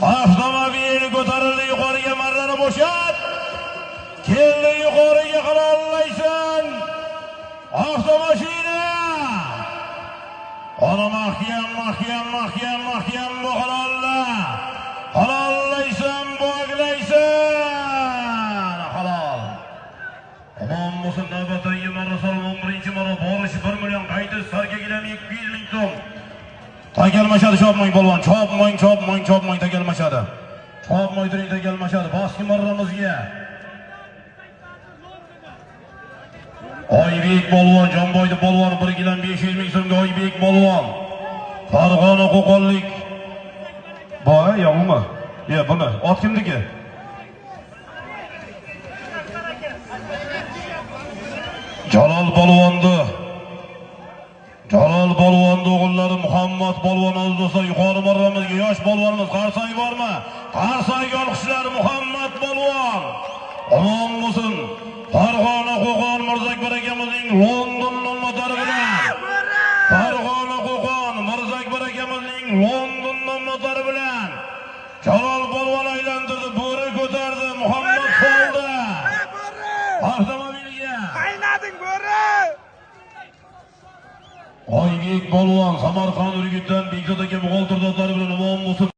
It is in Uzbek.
Avtomobil ko'tarildi yuqoriga, marrani bo'shat. Keldi yuqoriga, halollaysan. Avtomashina. Ona mahkam, mahkam, mahkam, mahkam bu halolla. Halollaysan, poklaysan. Halol. Omon bo'lsin, navbatdagi marra solim 11-marra borish 1 million, qaytish sarga gilam 200 ming so'm. Takalmashadi, chopmang polvon, chopmang, chopmang, chopmang, takalmashadi. Chopmay turing, takalmashadi. Bosqi marramizga. Oybek polvon, Jonboydi polvon 1 gilam 500 ming so'mga Oybek polvon. Farg'ona Qo'qonlik. Boy, yo umi? Yo, buni. Ot kimniki? Jalol polvonni. Jalol polvonni o'g'illari Muhammad polvon aziz do'stlar, yuqori marramizga yosh polvonimiz qarsak bormi? Qarsak olqishlar Muhammad polvon. Omon bo'lsin. Farg'ona Qo'qon Mirzakbar akamizning London nomlari bilan. Farg'ona Qo'qon Mirzakbar akamizning London nomlari bilan. Jalol polvon aylantirdi, bo'ri ko'tardi, Muhammad soldi. Avtomobilga. Qaynading bo'ri! Oybek polvon Samarqand Urgutdan Bekzod aka buxgalter do'stlari bilan omon bo'lsin.